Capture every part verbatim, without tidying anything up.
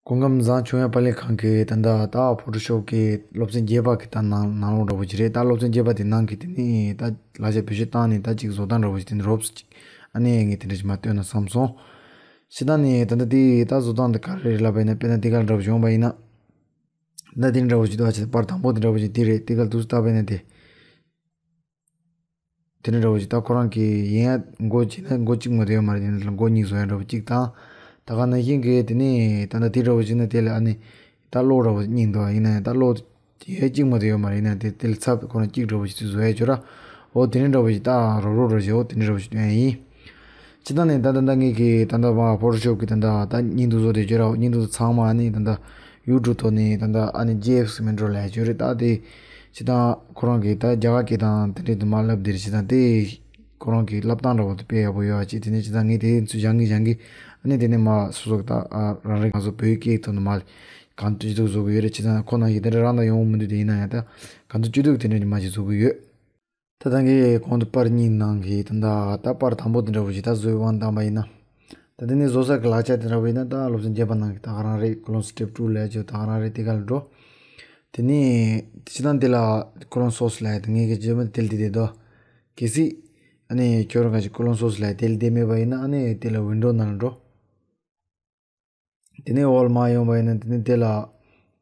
སྐུ་ཁམས་བཟང་། ཆོས་དབྱིངས་པར་ལས་ཁང་གི་ད་ལྟ་ད་ཕོ་ཊོ་ཤོབ་ཀྱི་སློབ་ཚན་བརྒྱད་པ་གི་ད་ནང་ནང་ལོགས་འདྲ་པོ་ཅིག་རེད། ད་སློབ་ཚན་བརྒྱད་པ་དེ་ནང་གི་དེ་ནི་ད་ལག་ཆ་བེད་སྤྱོད་བཏང་ནས་ད་ཅིག་བཟོ་སྟངས་འདྲ་པོ་ཅིག་དེ་ནི་རོབ་ཙམ་ཅིག་ཨ་ནི་ངས་དེ་འདྲ་ཅིག་མར་སྟོན་ན་བསམ་སོང་། ཕྱི་ད་ནི་ད་ལྟ་དེ་ད་བཟོ་སྟངས་དེ་ག་རེ་རེད་ལབ་པ་ཡིན་ན། དཔེར་ན་དེ་ག་འདྲ་པོ་ཅིག་ཡོང་པ་ཡིན་ན། ད་དེ་འདྲ་པོ་ཅིག་འདུག་ཨ། ཅིག་པར་དང་པོ་དེ་འདྲ་པོ་ཅིག་དེ་རེད། དེ་ག་འདུག་ལྟ་བ་ཡིན་ན་དེ། དེ་འདྲ་འདྲ་པོ་ཅིག་ད་ཁོ་རང་གིས་ཡིན་ཡ་མགོ་བྱས་ན་མགོ་གཅིག་མ་གཏོགས་ཡོད་མ་རེད། དེ་ནས་མགོ་གཉིས་བཟོ་ཡ་འདྲ་པོ་གཅིག་དང་། ད་ག་ནང་བཞིན་གྱི་དེ་ནས་ད་ལྟ་དེ་འདྲ་པོ་ཅིག་ན་དེ་ལ་ཨ་ནི་ད་གློག་འདྲ་པོ་གཉིས་འདུག་ཨ། ཡིན་ན་ཡང་ད་གློག་ཡ་གཅིག་མ་གཏོགས་ཡོད་མ་རེད། ཡིན་ན་དེ་དེ་ལ་ཚབ་ཁོ་རང་གཅིག་འདྲ་པོ་ཅིག་བཟོ་ཡ་ཅོ་ར། འོ་དེ་འདྲ་འདྲ་པོ་ཅིག་ད་རོབ་རོབ་རོབ་བྱས། འོ་དེ་འདྲ་འདྲ་པོ་ཅིག་སྟོན་ཡ་ཡིན། སྤྱིར་བཏང་ནས་ད་ད་ད་ངེད་ཀྱི་ད་ད་མ་ཕོ་ཊོ་ཤོབ་ཀྱི་ད་ད་ད་བརྙན་ཐུང་བཟོ་དེ་བརྗོད་ར། བརྙན་ཐུང་ཚང་མ་ཨ་ནི་ད་ད་ཡུ་ཊུབ་ཐོག་ནས་ད་ད་ཨ་ནི་ཇེ་ཨེཕ་སི་མིན་ཊོ་ལབ་ཡ་ཅིག་ཡོད་རེད། ད་དེ་སྤྱིར་བཏང་ཁོ་རང་གིས་ད་རྒྱ་གར་སྐད་དང་དེ་འདྲའི་དུ་མ་བསླབ་དེ་རེད། སྤྱིར་བཏང་དེ་ཁོ་རང་གི་བསླབ་སྟངས་འདྲ་པོ་དེ་དཔེ་ཡག་པོ་ཡོད་ཨ་ཅེ། དེ་ནས་སྤྱིར་བཏང་ངས་དེ་ཚུར་སྦྱང་གིན་སྦྱང་གིན་ཨ་ནི་དེ་ནས་མ་སོ་སོ་ད་རང་རེ་ང་ཚོ་བོད་སྐད་ཐོག་ནས་མ་གང་ཐུབ་ཅི་ཐུབ་བཟོ་གི་ཡོད་རེད། སྤྱིར་བཏང་ཁོ་ནང་བཞིན་དེ་འདྲ་རང་དང་ཡོང་མི་འདུག་དེ་ཡིན་ན་ཡང་ད་གང་ཐུབ་ཅི་ཐུབ་དེ་འདྲ་ནས་མ་ཅིག་བཟོ་གི་ཡོད། ད་ད་གིན་གོང་དུ་པར་གཉིས་ནང་གི་ད་ད་ད་པར་དང་པོ་དེ་འདྲ་པོ་ཞིག་ད་བཟོས་དབང་བཏང་པ་ཡིན་ན། ད་དེ་ནས་བཟོ་ས་གི་ལག་ཆ་དེ་འདྲ་པོ་ཡིན་ན་ད་སློབ་ཚན་བརྒྱད་པ་ནང་གི་ད་ག་རང་རེད། ཀོ་ལོན་སི་ཊེབ་ཊུ་ལབ་ཡ་ཅིག་ད་ག་རང་རེད། དེ་ག་ལ་འགྲོ། དེ་ནས་སྤྱིར་བཏང་དེ་ལ་ཀོ་ལོན་སོ་སི་ལབ་ཡ་དེ་ངས་གི་རྗེས་མ་དེ་ལ་དེ་དེ་དོ། གལ་སྲིད་ཨ་ནི་ཁྱོད་རང་ག་ཅིག་ཀོ་ལོན་སོ་སི་ལབ་ཡ་དེ་ལ་དེ་མེད་པ་ཡིན་ན་ཨ་ནི་དེ་ལ་ཝིན་ཌོ་ནང་ལ་འགྲོ། དེ་ནས་འོག་ལ་མར་ཡོང་བ་ཡིན་ན་དེ་ནས་དེ་ལ་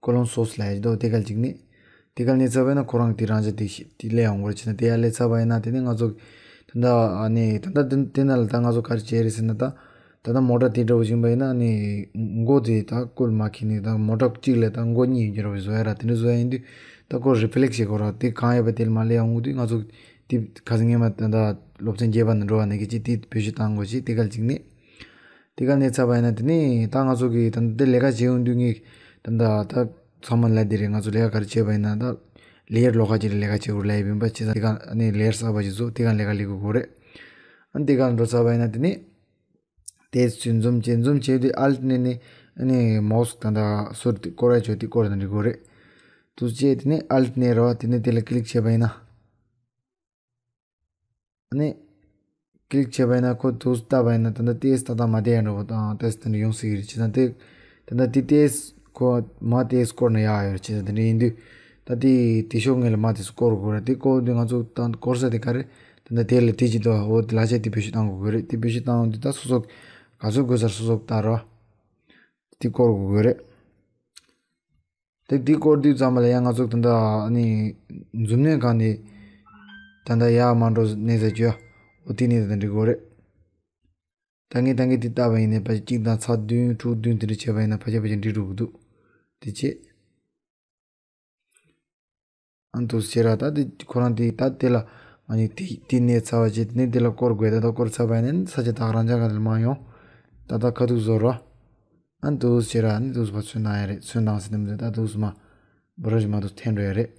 ཀོ་ལོན་སོ་སི་ལབ་ཡ་ཞིག་འདུག་དེ་ག་ལ་གཅིག་ནས། དེ་ག་ལ་གནས་ཚར་བ་ཡིན་ན་ཁོ་རང་གི་དེ་རང་ཅག་དེ་ཤི་དེ་སླེབས་ཡོང་གི་རེད། བྱས་ན་དེ་ཡར་སླེབས་ཚར་བ་ཡིན་ན་དེ་ནས་ང་ཚོ་ད་ལྟ་ཨ་ནི་ད་ལྟ་དེ་དེ་ནང་ལ་ད་ང་ཚོ་ག་རེ་བྱས་རེད་ཟེར་ན། ད་ད་ལྟ་མོ་ཊ་དེ་འདྲ་པོ་ཞིག་ཡིན་པ་ཡིན་ན་ཨ་ནི་མགོ་དེ་ད་བསྐུལ་མ་ཁྱེར་ནས་ད་མོ་ཊ་གཅིག་ལ་ད་མགོ་གཉིས་ཡོད་རྒྱུ་འདྲ་པོ་བཟོ་ཡ་ར། དེ་འདྲ་བཟོ་ཡ་ཡིན་དུས་ད་ཁོ་རི་ཕི་ལེག་སི་བྱེད་དགོས་ར། དེ་གང་ཡོད་པ་དེ་ལ་མར་སླེབས་ཡོང་དུས་ང་ཚོ་དེ་ཁ་སང་སྔས་མ་ད་ལྟ་སློབ་ཚན་བརྒྱད་པ་ནང་འགྲོ་བ་ནང་གི་ཅིག་དེ་བེད་སྤྱོད་བཏང་དགོས་ཞེས་དེ་ག་ལ་གཅིག་ནས། དེ་ག་ནས་ཚར་བ་ཡིན་ན་དེ་ནས་ད་ང་ཚོ་གིས་ད་འདི་ལས་ཀ་བྱེད་ཡོང་དུས་ངས་ད་ད་ད་ཚང་མ་ལ་དེ་རེད། ང་ཚོ་ལས་ཀ་ག་རེ་བྱས་པ་ཡིན་ན་ད་ལེ་ཡར་ལོགས་ཀ་ཅིག་ལ་ལས་ཀ་བྱེད་དགོས་ལབ་ཡིན་པ། བྱས་ཙང་དེ་ག་ཨ་ནི་ལེ་ཡར་གསར་པ་ཞིག་བཟོ། དེ་ག་ལས་ཀ་ལས་དགོས་དགོས་རེད། ཨ་ནི་དེ་ག་འགྲོ་ཚར་བ་ཡིན་ན་དེ་ནས་དེ་ཚུར་འཛུམ་བྱས་འཛུམ་བྱས་དུས་ཨལ་ཊི་ནས་ནས་ཨ་ནི་མའོ་སི་ད་ད་ཟུར་དེ་སྐོར་ར་ཆོག་དེ་སྐོར་ན་འགྲིག་གོ་རེད། དུ་བྱས་དེ་ནས་ཨལ་ཊི་ནས་ར་བ་དེ་ནས་དེ་ལ་ཀི་ལིག་བྱས་པ་ཡིན་ན། ཨ་ནི། ཀི་ལིག་བྱས་པ་ཡིན་ན་ཁོ་དུས་སུ་བལྟས་པ་ཡིན་ན་ད་ལྟ་ཏོག་ཙམ་ཏག་ཏག་མ་བསྡད་ཡ་འདྲ་པོ་དང་ཏོག་ཙམ་དེ་འདྲ་ཡོང་སྲིད་ཀྱི་རེད། བྱས་ཙང་དེ་ད་ལྟ་དེ་ཏོག་ཙམ་ཁོ་མ་ཏོག་ཙམ་སྐོར་ན་ཡག་ཡོད་རེད། བྱས་ཙང་དེ་འདྲ་ཡིན་དུས་ད་དེ་དེ་ཤོག་ངོས་ལ་མ་ཏོག་ཙམ་སྐོར་དགོས་རེད། དེ་སྐོར་དུས་ང་ཚོ་ད་སྐོར་ས་དེ་ག་རེ་ད་ལྟ་དེ་ལ་དེ་ཅི་ཏོ་འོ་དེ་ལག་ཆ་དེ་བེད་སྤྱོད་བཏང་དགོས་ཀྱི་རེད། དེ་བེད་སྤྱོད་བཏང་དུས་ད་སོ་སོ་ག་ཚོད་དགོས་ས་སོ་སོ་བལྟ་རོགས། དེ་སྐོར་དགོས་ཀྱི་རེད། དེ་འདི་སྐོར་དུས་ཙམ་པ་ལ་ཡང་ང་ཚོ་ད་ལྟ་ཨ་ནི་མཛུབ་གནོན་སྒང་ནས་ད་ལྟ་ཡར་མར་འགྲོ་གནས་ས་ཅིག་ཡོད། འོ་དེ་ནས་ད་འགྲིག་གོ་རེད། ད་ངས་ད་ངས་དེ་བལྟས་པ་ཡིན་ནའི་ཕལ་ཆེར་གཅིག་དང་ཚེག་བདུན་དྲུག་བདུན་དེ་འདྲ་བྱས་པ་ཡིན་ན་ཕལ་ཆེར་ཕལ་ཆེར་འགྲིག་འགྲོ་གི་འདུག་དེ་བྱས། ཨ་འདུག་སེ་ར་ད་དེ་ཁོ་རང་དེ་ད་དེ་ལ་ཨ་ནི་དེ་དེ་གནས་ཚར་བ་བྱས་དེ་ནས་དེ་ལ་སྐོར་དགོས། ད་ད་སྐོར་ཚར་བ་ཡིན་ནའི་ས་ཆ་ད་ག་རང་ཅག་ག་དེ་ལ་མ་ཡོང་། ད་ད་ཁ་ཐུག་བཟོ་རོགས། ཨ་འདུག་སེ་ར་ཨ་ནི་འདུག་སེ་ཕར་ཚུར་གནང་ཡ་རེད། ཚུར་གནང་ཟེར་ནམ་ཟེར་ད་འདུག་སེ་མ་བུ་ར་ཞིག་མ་འདུག་འཐེན་འགྲོ་ཡ་རེད།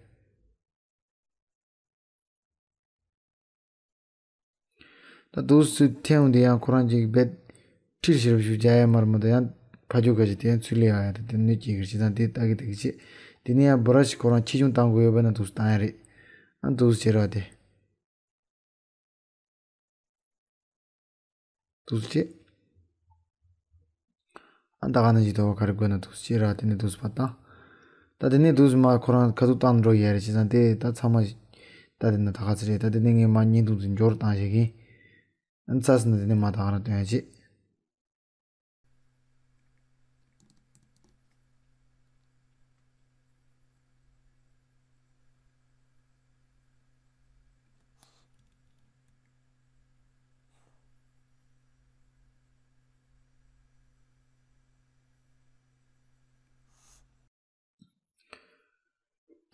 ད་འདུག་སེ་འཐེན་འོང་དུས་ཡང་ཁོ་རང་གཅིག་རྦད་ཁྲིར་ཞེ་པོ་ཞིག་རྒྱག་ཡ་མ་རེད་མོ། ད་ཡང་ཕ་ཇོ་ག་ཞིག་དེ་ཡང་ཚུར་སླེབས་ཡ་ཡ་ད་དེ་གནོད་སྐྱེལ་གི་རེད། བྱས་ཙང་དེ་ལྟ་གི་ལྟ་གི་བྱས། དེ་ནས་ཡང་བུ་ར་ཞིག་ཁོ་རང་ཆེ་ཆུང་བཏང་དགོས་ཡོད་པ་ན་འདུག་སེ་བཏང་ཡ་རེད། ཨ་འདུག་སེ་ར་དེ། འདུག་སེ་བྱས། ཨ་ད་ག་ནང་བཞིན་དུ་ག་རེ་དགོས་ན་འདུག་སེ་བྱས་ར་དེ་ནས་འདུག་སེ་ཕར་བཏང་། ད་དེ་ནས་འདུག་སེ་མ་ཁོ་རང་ཁ་ཐུག་བཏང་འགྲོ་ཡ་རེད། བྱས་ཙང་དེ་ད་ཚང་མ་ད་དེ་ན་ད་ག་ཚོད་རེད། ད་དེ་ནས་ངས་མ་བརྙན་ཐུང་དེ་འབྱོར་བཏང་བྱེད་ཀྱིན། ཨ་ཚར་སོང་ན་དེ་ནས་མ་ད་ག་རང་སྟོན་ཡ་བྱེད།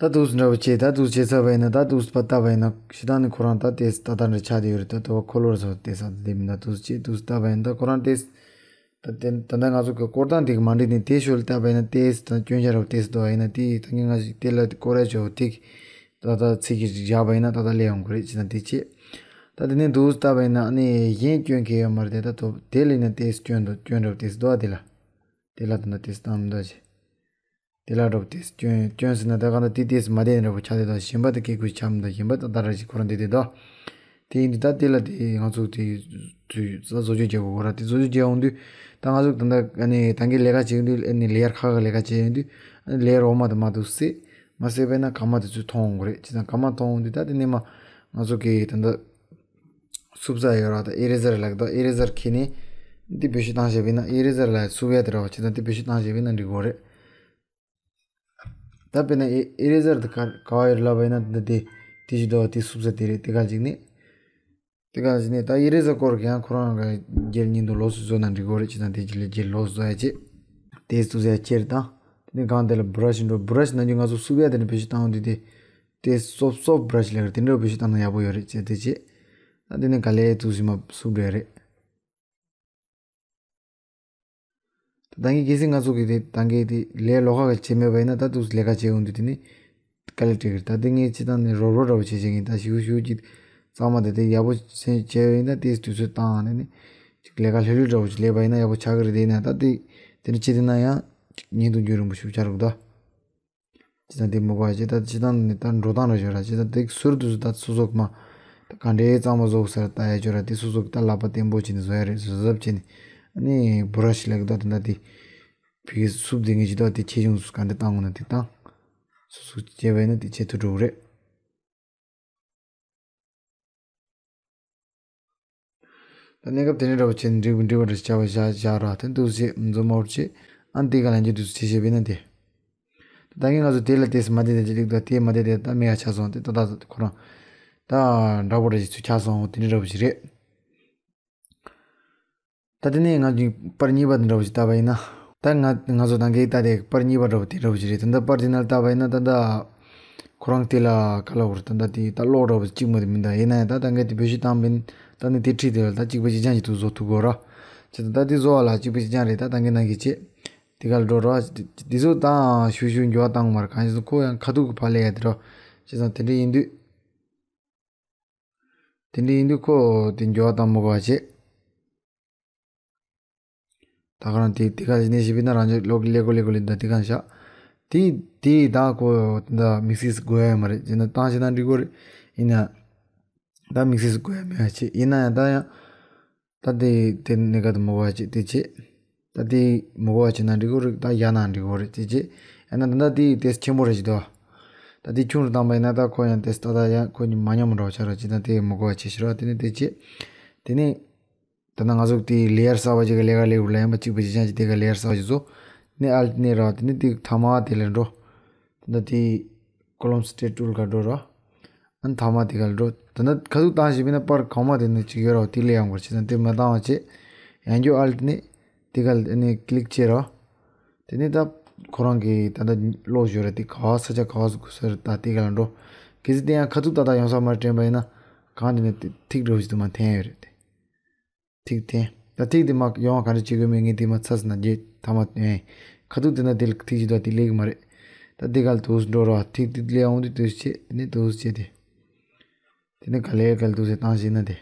ད་འདུག་སེ་འདྲ་པོ་བྱས། ད་འདུག་སེ་བྱས་ཚར་བ་ཡིན་ན་ད་འདུག་སེ་ཕར་བལྟས་པ་ཡིན་ན་ཞེ་དྲག་ནི་ཁོ་རང་ད་ཏོག་ཙམ་ཏག་ཏག་འདྲ་ཆགས་བསྡད་ཡོད་རེད། ད་ལྟ་བ་འཁོར་ལོ་ར་ཚོ་ཏོག་ཙམ་ད་དེ་མིན་ད་འདུག་སེ་བྱས་འདུག་སེ་བལྟས་པ་ཡིན་ན་ད་ཁོ་རང་ཏོག་ཙམ་ད་ད་ང་ཚོ་གི་སྐོར་སྟངས་དེ་གི་མ་འགྲིག་ནས་དེ་ཞོར་ལ་བལྟས་པ་ཡིན་ན་ཏོག་ཙམ་ད་སྐྱོན་ཆ་ར་ཏོག་ཙམ་འདུག་པ་ཡིན་ན་དེ་ད་ངས་ང་ཞིག་དེ་ལ་སྐོར་ར་ཆོག་དེ་ད་ད་ཚིག་གི་བཞག་པ་ཡིན་ན་ད་ད་སླེབས་ཡོང་གི་རེད། བྱས་ཙང་དེ་བྱས། ད་དེ་ནས་འདུག་སེ་བལྟས་པ་ཡིན་ན་ཨ་ནི་གཞན་སྐྱོན་གང་ཡོད་མ་རེད། དེ་ད་ཐོབ་དེ་ལས་ན་ཏོག་ཙམ་སྐྱོན་འདུག་སྐྱོན་ར་ཏོག་ཙམ་འདུག་པ་དེ་ལ། དེ་ལ་ད་ད་ཏོག་ཙམ་བཏང་མི་འདུག་ཅེས། དེ་ལ་འགྲོ་བ་དེ་སྐྱོན་སྐྱོན་ཟེར་ན་ད་ག་ན་དེ་ཏོག་ཙམ་མ་བདེ་འདྲ་པོ་ཆགས་དེ་དང་གཞན་པ་དེ་སྐད་དགོས་ཆགས་མི་འདུག་གཞན་པ་ད་ད་ར་ཞིག་ཁོ་རང་བདེ་བདེ་འདུག་དེ་ཡིན་དུས་ད་དེ་ལ་དེ་ང་ཚོ་དེ་དུས་ས་བཟོ་བཅོས་བྱེད་དགོས་ར། དེ་བཟོ་བཅོས་བྱེད་ཡོང་དུས་ད་ང་ཚོ་ད་ལྟ་ཨ་ནི་ད་གིན་ལས་ཀ་བྱེད་ཡོང་དུས་ཨ་ནི་ལེ་ཡར་ཁག་གི་ལས་ཀ་བྱེད་ཡོང་དུས་ཨ་ནི་ལེ་ཡར་འོག་མ་དང་མ་གཏོགས་བསྲེས་མ་བསྲེས་པས་ན་སྐར་མ་དེ་ཚོ་མཐོང་ཡོང་གི་རེད། བྱས་ཙང་སྐར་མ་མཐོང་ཡོང་དུས་ད་དེ་ནས་མ་ང་ཚོ་གི་ད་ལྟ་སུབ་ས་ཡོད་ར། ད་ཨེ་རེ་ཟར་ལབ་ཀྱི་འདུག་ཨེ་རེ་ཟར་ཁྱེར་ནས་འདི་བེད་སྤྱོད་བཏང་བྱས་པས་ན་ཨེ་རེ་ཟར་ལ་སུབ་ཡ་དེ་ར་བ། བྱས་ཙང་འདི་བེད་སྤྱོད་བཏང་བྱས་པས་ན་འགྲིག་གི་རེད། ད་དཔེར་ན་ཨེ་ཨེ་རེ་ཟར་དེ་ག་ག་བ་ཡོད་ལབ་པ་ཡིན་ན་འདི་དེ་དེ་ཞིག་འདུག་དེ་སུབ་ས་དེ་རེད། དེ་ག་ཅིག་ནི་དེ་ག་ཅིག་ནི་ད་ཨེ་རེ་ཟར་སྐོར་གྱང་ཁོ་རང་གི་རྒྱལ་ཉིན་དུ་ལོགས་སུ་བཟོ་ན་འགྲིག་གི་རེད། བྱས་ཙང་དེ་ཅིག་ལས་རྒྱལ་ལོགས་སུ་བཟོ་ཡ་བྱེད། དེ་སུབ་ས་ཡ་ཁྱེར་དང་དེ་ནི་གང་དེ་ལ་བུ་ར་ཤི་འགྲོ། བུ་ར་ཤི་ནང་རྒྱུ་ང་ཚོ་སུབ་ཡ་དེ་ནི་བེད་སྤྱོད་བཏང་འོང་དུས་དེ། དེ་སོབ་སོབ་བྷ་ར་ཤི་ལབ་རེད། དེ་འདྲ་བེད་སྤྱོད་བཏང་ན་ཡག་པོ་ཡོད་རེད་ཅེས་དེ་བྱས། ད་དེ་ནས་ག་ལེ་ཐུག་ཟིན་མ་སུབ་འགྲོ་ཡ་རེད། ད་ད་གིན་གལ་སྲིད་ང་ཚོ་གི་དེ་ད་གིན་དེ་ལས་ལོགས་ཀ་གི་བྱས་མེད་པ་ཡིན་ན་ད་ཐུག་ལས་ཀ་བྱེད་འོང་དུས་དེ་ནི་ག་ལེ་སྤྲད་གི་རེད། ད་དེ་ངས་སྤྱི་བཏང་ནས་རོབ་རོབ་འདྲ་བོ་བྱེད་བྱེད་ཀྱིན་ད་ཞིའུ་ཞིའུ་ཅིག་གཙང་མ་དེ་དེ་ཡག་པོ་བྱས་བྱས་པ་ཡིན་ན་དེ་དུས་ཚོད་བཏང་ནས་ནི་ཅིག་ལས་ཀ་ལྷོད་ལྷོད་འདྲ་བོ་ཅིག་ལས་པ་ཡིན་ན་ཡག་པོ་ཆགས་གི་རེད། དེ་ཡིན་ན་ད་དེ་དེ་འདྲ་བྱེད་དེ་ན་ཡང་ཅིག་ཉིན་དུ་འགྱུར་རིང་པོ་ཞིག་ཆགས་རེད་ད། ཅི་ད་འདི་མི་དགོས་ཅི་ད་ཅི་ད་ནི་ད་འགྲོ་སྟངས་ར་ཞོར་ར་ཅི་ད་འདི་ཟུར་དུ་ད་སོ་སོ་མ་ད་ག་འདྲའི་གཙང་མ་བཟོ་ཟེར་ལྟ་ཡ་ཞོར་ར་འདི་སོ་སོ་ད་ལག་པ་བརྟན་པོ་བྱས་ནས་བཟོ་ཡ་རེད། བཟོ་ཟབ་བྱས་ནས་ཨ་ནི་བུ་ར་ཤི་ལབ་ཀྱི་ད་ད་འདི་ཕི་སུབ་འདི་ངས་ཅི་ད་འདི་ཆེ་ཆུང་ག་འདི་བཏང་དགོས་ན་འདི་བཏང་། སོ་སོ་བྱས་པས་ན་འདི་བྱེད་ཐུབ་འགྲོ་གི་རེད། ད་གནས་སྐབས་དེ་འདྲ་འདྲ་བོ་བྱས་ནས་འགྲིག་འགྲིག་པ་འདྲ་ཞིག་བྱ་བ་བཞག་བཞག་ར་དེ་འདུག་སེ་མཛོ་མོར་བྱེད། ཨ་འདི་ག་ལ་འགྱུར་འདུག་སེ་བྱེད་བྱེད་པས་ན་དེ། ད་གིན་ང་ཚོ་དེ་ལ་དེ་མ་དེ་དེ་ཅི་ལིག་ད་དེ་མ་དེ་དེ་ད་མེད་ཡ་ཆགས་སོང་དེ་ད་ད་ཁོ་རང་ད་འདྲ་པོ་འདྲ་ཞིག་ཚུར་ཆགས་སོང་དེ་འདྲ་འདྲ་བོ་ཞིག་རེད། ད་དེ་ནས་ང་ཚོ་པར་གཉིས་པ་དེ་འདྲ་བོ་ཞིག་བལྟས་པ་ཡིན་ན། ད་ང་ང་ཚོ་ད་གིན་ད་དེ་པར་གཉིས་པ་འདྲ་བོ་དེ་འདྲ་བོ་ཞིག་རེད། ད་ལྟ་པར་དེ་ནང་བལྟས་པ་ཡིན་ན་ད་ལྟ་ཁོ་རང་དེ་ལ་ག་ལ་འོར་ད་ལྟ་དེ་ད་གློག་འདྲ་བོ་གཅིག་མ་དེ་མིན་ད་ཡིན་ན་ཡང་ད་ད་གིན་དེ་བེད་སྤྱོད་བཏང་མིན་ད་ནི་དེ་ཁྲིད་དེ་ལ་ད་གཅིག་པ་གཅིག་རྐྱང་ཞིག་ཏུ་བཟོ་ཐུབ་དགོས་ར། བྱས་ད་ད་དེ་བཟོ་བ་ལ་གཅིག་པ་གཅིག་རྐྱང་རེད། ད་ད་གིན་ནང་གི་བྱེད་དེ་ག་ལ་འགྲོ་ར། དེ་ཚོ་ད་ཞུ་ཞུ་འགྱུར་བ་བཏང་མར་གང་ཞིག་སོང་ཁོ་ཡང་ཁ་ཐུག་གི་ཕར་སླེབས་ཡ་དེ་ར། བྱས་ཙང་དེ་འདྲ་ཡིན་དུས། དེ་འདྲ་ཡིན་དུས་ཁོ་དེ་འགྱུར་བ་བཏང་མི་དགོས་པ་བྱེད། ད་ག་རང་དེ་དེ་ག་ནས་ཞིབ་པའི་ན་རང་ཅག་ལོག་ལེ་གོ་ལེ་གོ་ལེ་ད་དེ་ག་བཞག་དེ་དེ་ད་ཁོ་ད་དམིགས་བསལ་དགོས་ཡ་མ་རེད། ཡིན་ན་བཏང་ཤེས་ན་འགྲིག་གོ་རེད། ཡིན་ན་ད་དམིགས་བསལ་དགོས་ཡ་མེད་པ་བྱེད། ཡིན་ན་ཡང་ད་ཡང་ད་དེ་དེ་ནས་ག་དུ་མི་དགོས་པ་བྱེད་དེ་བྱེད། ད་དེ་མི་དགོས་པ་བྱེད་ན་འགྲིག་གོ་རེད། ད་ཡ་ན་འགྲིག་གོ་རེད་དེ་བྱེད། ཡང་ན་ད་ད་དེ་དེ་ཆེན་པོ་རེད་ཅིག་འདུག་ད་དེ་ཆུང་རུ་བཏང་པ་ཡིན་ན་ད་ཁོ་ཡང་དེ་ད་ད་ཡང་ཁོ་གཉིས་མ་མཉམ་འགྲོ་ཆགས་ར་ཅིག་ད་དེ་མི་དགོས་པ་བྱེད་ཤི་ར། དེ་ནས་དེ་བྱེད། དེ་ནས། ད་ནང་ང་ཚོ་དེའི་ལེ་ཡར་གསར་པ་ཅིག་གི་ལས་ཀ་ལས་འགོ་ལ་ཡང་པ་གཅིག་པ་གཅིག་རྐྱང་གཅིག་དེ་ག་ལེ་ཡར་གསར་པ་ཅིག་བཟོ། ནི་ཨལ་ཊི་ནི་ར་དེ་ནི་དེ་ཐ་མ་དེ་ལ་འགྲོ། ད་ནི་དེ་ཀོ་ལོམ་སི་ཊེ་ཊི་ཊུལ་ག་འགྲོ་ར། ཨན་ཐ་མ་དེ་ག་ལ་འགྲོ། ད་ནི་ཁ་ཐུག་བཏང་ཞིག་པས་ན་པར་གོང་མ་དེ་ནི་གཅིག་ཡོད་ར་དེ་ལས་ཡང་འགོར་བྱེད་ཙང་དེ་མ་བཏང་བ་བྱེད། ཡང་རྒྱུ་ཨལ་ཊི་ནི་དེ་ག་ལ་ནི་ཀི་ལིག་བྱེད་ར། དེ་ནི་ད་ཁོ་རང་གི་ད་ལྟ་ཀློག་ཞོར་ར་དེ་ག་བ་ས་ཆ་ག་བ་སུ་གུ་སར་ད་དེ་ག་ལ་འགྲོ། གལ་སྲིད་དེ་ཡང་ཁ་ཐུག་ཏག་ཏག་ཡོང་ས་མ་དྲན་པ་ཡིན་ན་གང་དེ་ནི་ཐིག་འགྲོ་ཞིག་དུ་མ་འཐེན་ཡོད་རེད་དེ། ཐིག་འཐེན། ད་ཐིག་དེ་མ་ཡོང་བ་ག་འདྲ་བྱེད་དགོས་མིན་ངས་དེ་མ་ཚར་སོང་ན་རྗེས་ཐ་མ་ཨེ། ཁ་ཐུག་དེ་ན་དེ་ལ་ཐིག་ཅིག་འདུག་དེ་སླེབས་ཀྱི་མ་རེད། ད་དེ་ག་ལ་དུས་འགྲོ་རོགས། ཐིག་དེ་སླེབས་འོང་དུས་དུས་བྱེད་དེ་ནས་དུས་བྱེད་དེ། དེ་ནས་ག་ལེ་ག་ལ་དུས་བྱེད་བཏང་ཤེས་ན་དེ།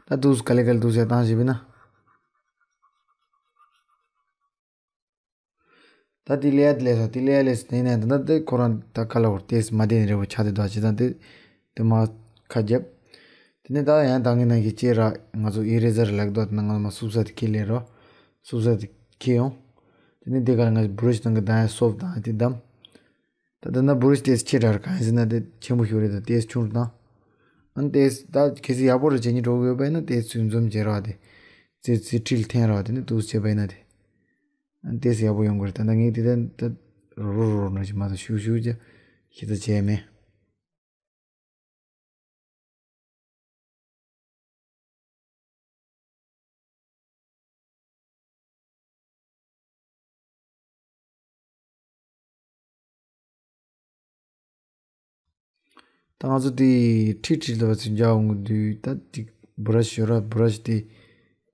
ད་དུས་ག་ལེ་ག་ལ་དུས་བྱེད་བཏང་ཤེས་པས་ན། ད་དེ་ལས་ཡ་དེ་ལས་སོ་དེ་ལས་ཡ་ལས་སོ་དེ་ནས་ད་ལྟ་དེ་ཁོ་རང་ད་ཁ་ལ་བོར་ཏེས་མ་བསྡད་ནས་རེ་བོ་ཆགས་དེ་དོ་བྱེད་ཙང་དེ་དེ་མ་ཁ་རྒྱབ། དེ་ནས་ད་ཡང་ད་ངས་ནང་གི་ཅེ་ར་ང་ཚོ་ཨི་རེ་ཟར་ལག་དོ་དེ་ན་ང་ཚོ་མ་སུབ་ས་དེ་ཁྱེར་ལས་རོ། སུབ་ས་དེ་ཁྱེར་ཡོང་། དེ་ནས་དེ་ག་ལ་ང་ཚོ་བུ་རུ་ཤི་དང་གི་ད་ཡང་སོབ་དང་དེ་བསྡམས། ད་ད་ན་བུ་རུ་ཤི་ཏེས་ཆེ་དྲག་གང་ཡིན་ཟེར་ན་དེ་ཆེན་པོ་ཤོར་རེད། ད་ཏེས་ཆུང་རུ་དང་། ཨན་ཏེས་ད་གལ་སྲིད་ཡག་པོ་རུ་བྱེད་ཉིན་འགྲོ་དགོས་པ་ཡིན་ན་ཏེས་ཚུལ་འཛོམས་བྱེད་རོགས་དེ། ཙི་ཙི་ཁྲིལ་འཐེན་རོགས་དེ་ནི་ཏུས་བྱེད་པ་ཡིན་ན་དེ། ཨན་ཏེས་ཡག་པོ་ཡོང་དགོས་རེད། ད་ད་ངས་དེ་ད་ད་རོ་རོ་རོ་ན་ཅི་མ་ད་ཤུ་ཤུ་ཅི་ཤི་ད་བྱས་མེད། ད་ང་ཚོ་དེ་ཁྲིད་ཁྲིད་ལ་བ་ཚུན་རྒྱག་འོང་གི་དུས་ད་ཅིག་བུ་ར་ཤི་ཤོར་ར་བུ་ར་ཤི་དེ་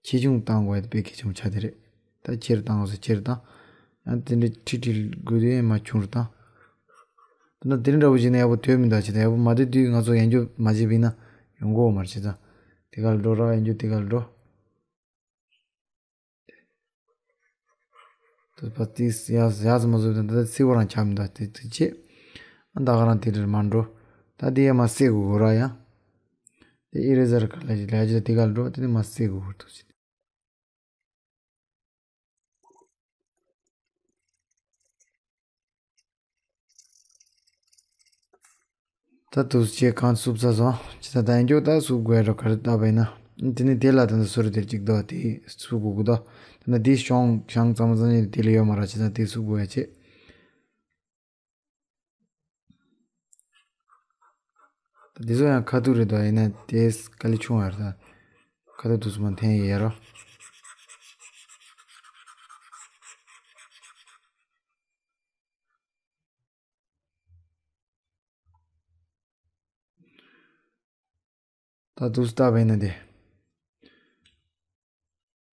ཆེ་ཆུང་བཏང་དགོས་ཡ་དེ་དཔེ་གལ་ཆེན་པོ་ཆགས་དེ་རེད། ད་ཆེར་བཏང་དགོས་ས་ཆེར་བཏང་། ཡང་དེ་འདྲའི་ཁྲིད་ཁྲིད་དགོས་དུས་ཡང་མ་ཆུང་རུ་བཏང་། ད་ནི་དེ་འདྲ་བོ་བྱས་ན་ཡག་པོ་དོད་མི་འདུག་ཅེས་དང་ཡག་པོ་མ་དོད་དུས་ང་ཚོ་ཡང་རྒྱུ་མ་བྱས་པ་ཡིན་ན་ཡོང་གི་ཡོད་མ་རེད་ཅེས་དང་། དེ་ག་ལ་འགྲོ་ར་ཡང་རྒྱུ་དེ་ག་ལ་འགྲོ། ད་པ་ཏིས་ཡ་ཡ་ཙམ་མ་བཟོས་དང་ད་ད་སེ་བོ་རང་ཆགས་མི་འདུག་དེ་དེ་ཅི། ཨ་ད་ག་རང་དེ་རེད་མ་འགྲོ། ད་དེ་ཡ་མ་སེ་གོ་གོ་ར་ཡ། དེ་ཨི་རེ་ཟར་ག་ལ་ཅི་ལ་ཅི་ད་དེ་ག་ལ་འགྲོ་དེ་ནི་མ་སེ་གོ་གོ་འདུག་ཅི། ད་དུས་ཅེ་གང་བསུབ་ཚར་སོང་། ཅི་ད་ད་ཡིན་རྒྱུ་ད་བསུབ་དགོས་རོ་ག་རེ་ལྟ་བ་ཡིན་ན། དེ་ནི་དེ་ལ་ད་ད་སོ་རི་དེར་གཅིག་ད་དེ་བསུབ་དགོས་གི་ད། དེ་ན་དེ་ཤོང་ཤང་ཙམ་ཙམ་ནི་དེ་ལ་ཡོད་མ་ར་ཅི་ད་དེ་བསུབ་དགོས་ཡ་ཅེ། ད་དེ་ཚོ་ཡང་ཁ་ཐུག་རེད་ད་ཡིན་ན་དེ་དཀའ་ལས་ཆུང་བ་རེད་ད། ཁ་ཐུག་དུས་སུ་མ་འཐེན་ཡ་རོ། ད་དུས་ལྟ་བས་ན་དེ།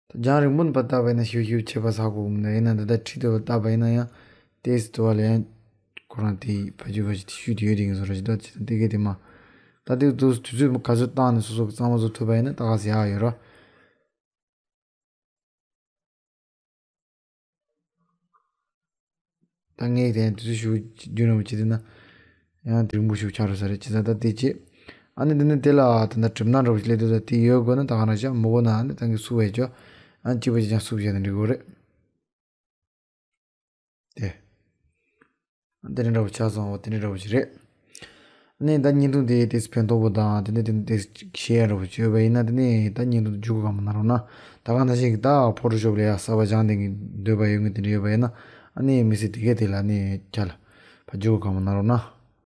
ད་རྒྱང་རིང་པོ་ནས་ཕར་ལྟ་བས་ན་ཤིབ་ཤིབ་ཆད་པ་ཟ་གོ་གི་མི་འདུག་ཡིན་ན་ད་ལྟ་ཁྲིད་དུ་ལྟ་བ་ཡིན་ན་ཡང་ཏེས་དུ་བ་ལ་ཡང་ཁོ་རང་དེ་ཕ་རྒྱུད་ཕ་རྒྱུད་དེ་ཤུལ་དེ་ཡོད་དེ་ཡིན་བཟོ་ར་ཞིག་ད་ཅི་ད་དེ་གས་དེ་མ། ད་དེ་དུས་དུས་ཚོད་ག་ཚོད་བཏང་ནས་སོ་སོ་གི་གཙང་མ་བཟོ་ཐུབ་པ་ཡིན་ན་ད་ག་ཟེ་ཡག་ཡོད་རོ། ད་ངས་དེ་དུས་ཚོད་ཞུ་རྒྱུ་རིང་པོ་བྱེད་དུས་ན། ཡང་དེ་རིང་པོ་ཞིག་ཆགས་རོགས་ས་རེད་ཅི་ཟ་ད་དེ་ཅི། ཨ་ནི་དེ་ནི་དེ་ལ་ད་ད་གྲིབ་ནག་འདྲ་པོ་ཞིག་སླེབས་དུས་ད་དེ་ཡོད་དགོས་ན་ད་ག་རང་ཤ་མོ་གོ་ན་ཨ་ནི་ད་གི་སུ་བས་ཅོ། ཨ་ནི་ཅི་པ་ཅི་ཅང་སུབ་བྱས་ན་འགྲིག་གོ་རེད། དེ། དེ་འདྲ་འདྲ་པོ་ཆགས་སོང་བ་དེ་འདྲ་འདྲ་པོ་ཞིག་རེད། ནས་ད་བརྙན་ཐུང་དེ་ཏིས་ཕན་ཐོགས་པོ་དང་དེ་ནས་དེ་ཏིས་ཤེར་འདྲ་པོ་བྱོས་པ་ཡིན་ན་དེ་ནས་ད་བརྙན་ཐུང་དེ་མཇུག་ག་མ་ན་རོགས་ན། ད་ག་ནང་བཞིན་གྱི་ད་ཕོ་ཊོ་ཤོབ་ལ་ཡ་གསར་པ་སྦྱང་དེ་གི་འདོད་པ་ཡོད་ངེས་དེ་འདྲ་ཡོད་པ་ཡིན་ན་ཨ་ནི་མི་སྲིད་དེ་གས་དེ་ལ་ནས་ཁྱ་ལ་ཕ་མཇུག་ག་མ་ན་རོགས་ན།